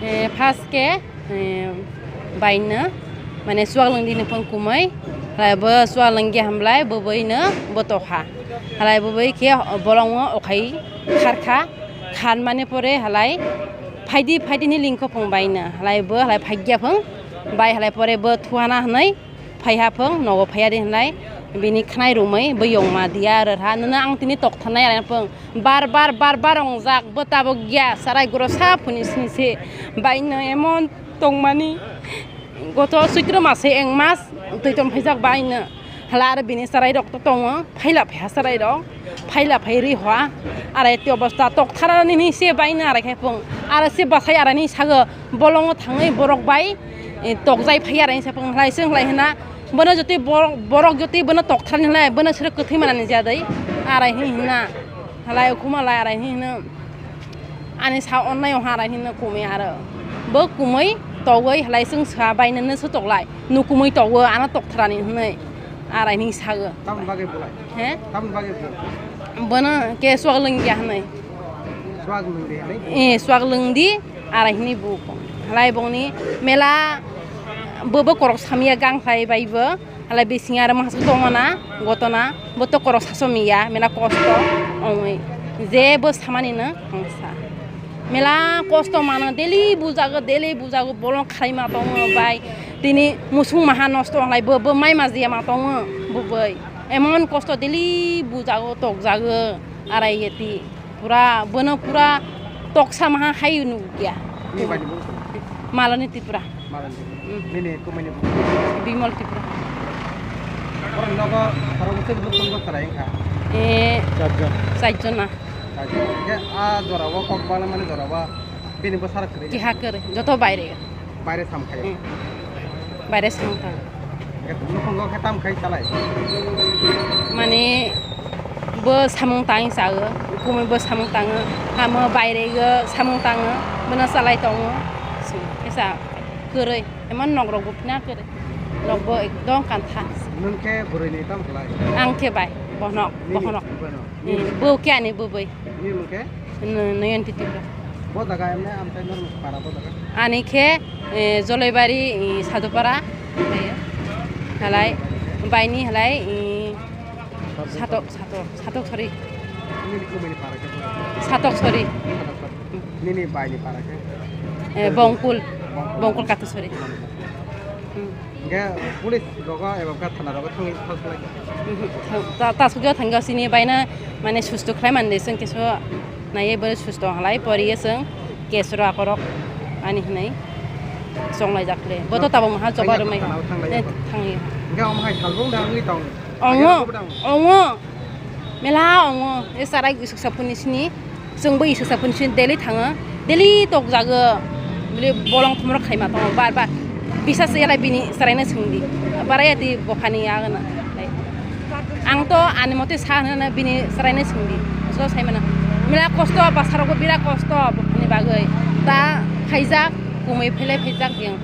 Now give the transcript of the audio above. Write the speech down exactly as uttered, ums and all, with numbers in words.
Eh, first khe, eh, baino, mane, chuak lwngdi ni phung kumui, halai bo chuak lwngya hamlai, bo boino bo tokha. Halai bo boi khe bolongo okhai kharkha, khanmani pore halai phaidi, phaidi ni lingkho phung baino, halai bo halai phaikya phung, bai halai pore bo thuana hwnwi, phaiha phung, nogo phaiya di hwnlai, bini khnai rumwi bo yongma diya rwrha, nono ang tini toktharnai araina phung, bar bar, bar bar ongjak, bo tabuk ya, sarai guro sa phuni sini se, baino emon tongmani, goto suitro mase eng mas, twi tong phaijak baino, hala aro bini sarai rok to tongo, phaila phaiha sarai rok. Phaila phai ri hoa, arai ti obosta tokthara nini se bai na arai khai phung, arai se basai arai ni sago bolongo thangwi borok bai, eh, tokjai phai arai ni se phung halai se halai hina, bono jotoi borok, borok jotoi bono tokthara ni halai bono sero kwthwi mana ni jadai arai hi hina, halai ukhuma lai arai hi hina. Ani sa onnai o harai hinwi kumui aro. Bo kumui togwi halai chwng sa bai nini se toklai. Nukumui togo ano toktharani hinwi arai hinwi sago. Tamoni bagwi bolai? He? Tamoni bagwi bo? Bono ke swak lwngya hinwi. Swak lwngdi hinwi? Eh, swak lwngdi arai hinwi bo. Halai bongni mela bo bo korok samya gang khlai bai bo. Halai bising aro masa tongmana gotona, bo to korok saso miya, mela kosto ongwi. Je bo samani no ang sa. Mela kosto mano, daily bujago, daily bujago, bolong khaima tongo bai. Tini musung maha nosto onglai bo, bo mai majiya ma tongo bo bai. Emon kosto daily bujago, tokjago, arai yeti. Pura, bono pura toksa maha hai nukya. Nini bai ni bo? Malani Tripura. Malani. Mm. Nini kumui ni bo? Bimal Tripura. Oro nogo khorok bwswk nukung bo chwrai wngkha? Eh, charjon. Charjon na. Charjon. Hingke a jora o kok bala mani jora o bini bwsarok kwrwi? Kiha kwrwi, joto baire. Baire sam khayo. Hmm. Baire sam tang. Nukhungo khe tam khai chalai? Mane bo samung tang sao, kumui bo samung tango, amo baire go samung tango, bono chalai tongo. Kisa kwrwi, emon nok rok bo phina kwrwi. Nok bo ekdom kantha. Nwng khe bwrwi ni tam khlai? Ang khe bai, bohnok, nini bohnok. Bono? Hmm, bo khe ani bwbwi. Nini mung khe? N-, Noyonti Tripura. Bo jaga emne amchai norok para bo jaga? Ani khe, eh, Jolaibari, eh, Sadupara. Halai, baini halai, eh, Satok, Satok, Satok sori. Nini kumui ni para khe? Satok sori. Satok sori. Nini bai ni para khe? Eh, Bongkul. Bongkul. Bongkul Katusori. Hmm. Hingke police rogo eba kha thana rogo thangwi thang khlai kha? Mhm. Ta, ta sugya thangya sini baina mane susto khlai mande, chwng keso naiye bore susto halai poriye chwng case ro akorok ani hinai chonglai jakle. Boto tabuk maha choba rwmai ha. Thana thang lai. Eh, thangya. Hingke omo hai salbung da wngwi tong? Ongo, ongo. Mela ongo, e sarai isuk sapuni sini, chwngbo isuk sapuni sini daily thango, daily tokjago, bili bolong thumrok khaima tongo, bar bar. Bisas yalai bini chwraino swngdi, baraya di bokhani yagana. Ang to ani mote sa hwnana bini chwraino swngdi, so sai mano. Mela kosto, basarokbo birat kosto bokhani bagwi, ta khaijak, kumui phailai phaijak yang.